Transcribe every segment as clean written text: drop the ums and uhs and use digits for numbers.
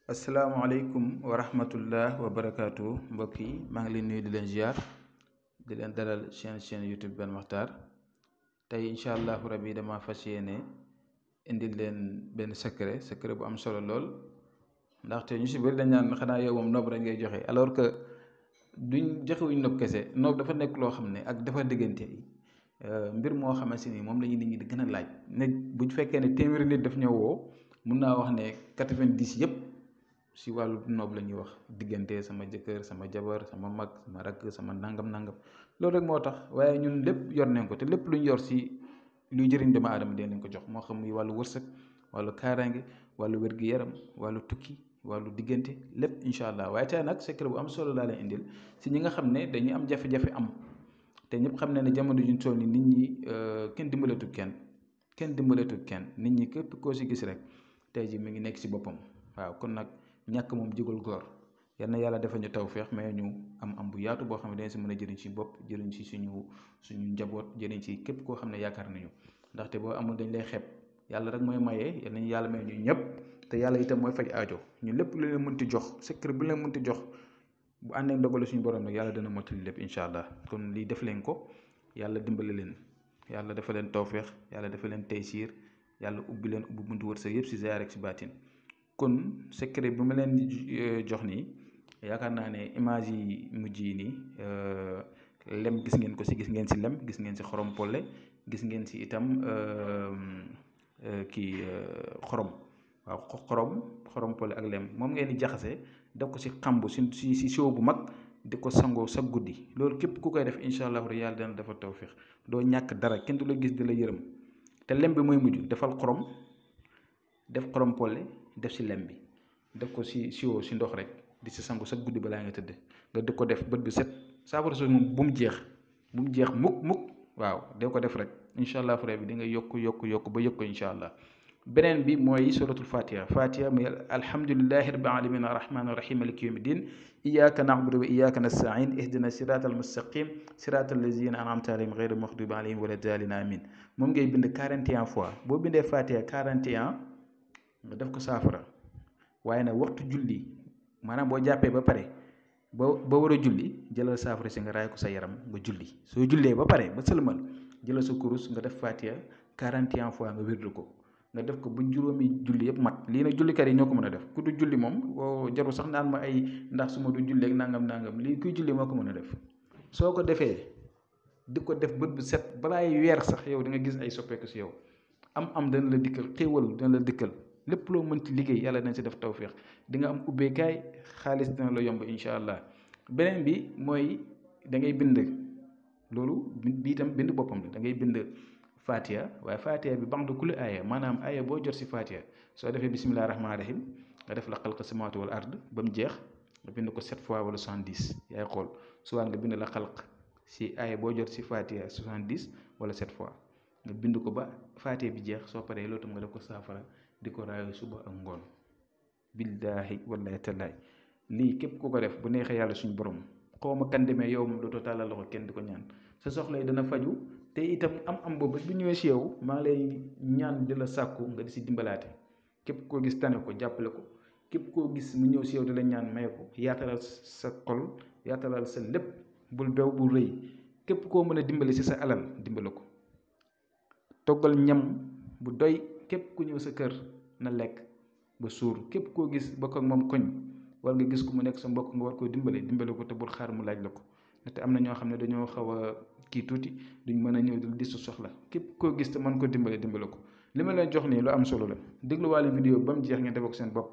asalaamaaleykum wa rahmatullah wa barakaatu mbokk yi maa ngi leen nuyu di leen ziar di leen dalal chaîne YouTube Ben Makhtar tey incha allahu rabi dama fas yéene indil leen benn secret bu am solo lool ndaxte ñu si bëri dañ naan xanaa yow moom noob rek ngay joxe alors que duñ joxewuñ noob kese noob dafa nekk loo xam ne ak dafa diggante yi mbir moo xamante ni moom la ñu nit ñi di gën a laaj ne bu fekkee ne téeméeri nit daf ñëw woo mun naa wax ne 90 yëpp. si wàllu noob la ñuy wax diggante sama jëkkër sama jabar sama mag sama rakk sama nangam loolu rek moo tax waaye ñun lépp yor nañ ko te lépp lu ñu yor si luy jëriñ doomu aadama dinañ ko jox moo xam muy wàllu wërsëg wàllu kaaraange wàllu wér-gu-yaram wàllu tukki wàllu diggante lépp incha allah waaye tey nag secret bu am solo laa leen indil si ñi nga xam ne dañuy am jafe-jafe am te ñëpp xam ne ne jamono juñ toll ni nit ñi kenn dimbaletul kenn nit ñi képp koo si gis rek tey ji mi ngi nekk si boppam waaw kon nag ñàkk moom jigul góor yal na yàlla defal ñu tawféex mais ñu am bu yaatu boo xam ne dañ si mën a jëriñ si bopp jëriñ si suñu njaboot jëriñ si képp koo xam ne yaakaar nañu ndaxte boo amul dañ lay xeeb yàlla rek mooy mayee yal nañu yàlla may ñu ñëpp te yàlla itam mooy faj aajo ñu lépp lu leen mënti jox secret bu leen mënti jox bu ànd ak ndogalu suñu borom nag yàlla dana mottali lépp incha allah kon lii def leen ko yàlla dimbali leen yàlla dafa leen tawféex yàlla dafa leen taysiir yàlla ubbi leen ubbi buntu wërsëg yëpp si zaahir ak si baatin kon secret bi ma leen di jox nii yaakaar naa ne image yi mujj yi nii lem gis ngeen ko si gis ngeen si lem gis ngeen si xorom polle gis ngeen si itam xorom waaw xorom polle ak lem moom ngeen di jaxase def ko si xambu si siwo bu mag di ko sangoo sa guddi loolu képp ku koy def incha allah yàlla dana dafa tawféex doo ñàkk dara kenn du la gis di la yërëm te lem bi mooy mujj defal xorom def xorom polle def si lem bi def ko si siwo si ndox rek di si sangu sa guddi balaa nga tëdd nga di ko def bët bi set saafara soosu moom bu mu jeex mukk waaw de ko def rek incha allah fure bi di nga yokk ba yokk ko incha allah beneen bi mooy suratul fatiha muy alhamdulillahi rabbil alamin arrahmani rahim maliki yawmi din iyyaka na'budu wa iyyaka nasta'in ihdina siratal mustaqim siratal lazina an'amta alayhim ghayril maghdubi alayhim wala daalin amin moom ngay bind 41 fois boo bindee fatiha 41 nga def ko saafara waaye nag waxtu julli maanaam boo jàppee ba pare ba war a julli jëlal saafara si nga raay ko sa yaram nga julli soo jullee ba pare ba sëlmal jëlal sa kurus nga def fatiha 41 fois nga wirdu ko nga def ko bu juróomi julli yëpp mat lii nag jullikat yi ñoo ko mën a def ku du julli moom jarul sax naan ma ay ndax su ma du julleeg nangam lii kuy julli moo ko mën a def soo ko defee di ko def bët bu set balaay weer sax yow di nga gis ay soppeeku si yow am dana la dikkal xéewal dana la dikkal lépp loo mënti liggéey yàlla dina si def tawféex di nga am ubbeekaay xaalis dina la yomb incha allah beneen bi mooy da ngay bind loolu bi itam bind boppam la da ngay bind fatiha waaye fatiha bi ba'da kulli aaya maanaam aaya boo jot si fatiha soo defee bisimilah rahmaani rahim nga def la xalqa samawati wal ard ba mu jeex nga bind ko 7 fois wala 70 yaay xool soit nga bind la xalq si aaya boo jot si fatiha 70 wala 7 fois nga bind ko ba fatiha bi jeex soo paree loolu tam nga def ko saafara di ko raayu suba ak ngoon billaahi wallaahi tallaay lii képp ku ko def bu neexee yàlla suñu borom xawma kan demee yow moom dootoo tàllal loxo kenn di ko ñaan sa soxla yi dana faju te itam am boobu bu ñëwee si yow maa ngi lay ñaan di la sàkku nga di si dimbalaate képp koo gis tane ko jàppale ko képp koo gis mu ñëw si yow di la ñaan may ko yaatalal sa xol yaatalal sa lépp bul bew bul rëy képp koo mën a dimbali si sa alal dimbale ko toggal ñam bu doy képp ku ñëw sa kër na lekk ba suur képp koo gis bokk ak moom koñ war nga gis ku mu nekk sa mbokk nga war koo dimbale ko te bul xaar mu laaj la ko te am na ñoo xam ne dañoo xaw a kii tuuti duñ mën a ñëw di su soxla képp koo gis te mën ko dimbale ko li ma leen jox nii lu am solo la dégluwaale vidéo ba mu jeex ngeen def ak seen bopp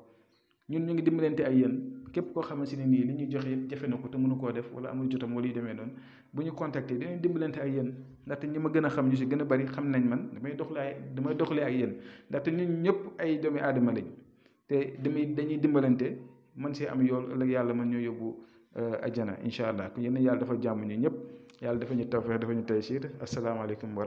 ñun ñu ngi dimbalante ay yéen képp koo xamante ne nii li ñuy joxe yëpp jafe na ko te mënu koo def wala amul jotam wala yu demee noonu bu ñu contacter dinañ dimbalante ak yéen ndaxte ñi ma gën a xam ñu si gën a bari xam nañ man damay doxalee ak yéen ndaxte ñun ñëpp ay doomi aadama lañ te dañuy dimbalante man see am yool ëllëg yàlla mën ñoo yóbbu ajjana incha allah ku yéen yàlla dafa jàmm ñu ñëpp yàlla dafa ñu tawfeex dafa ñu taysiir asalaamaaleykum wa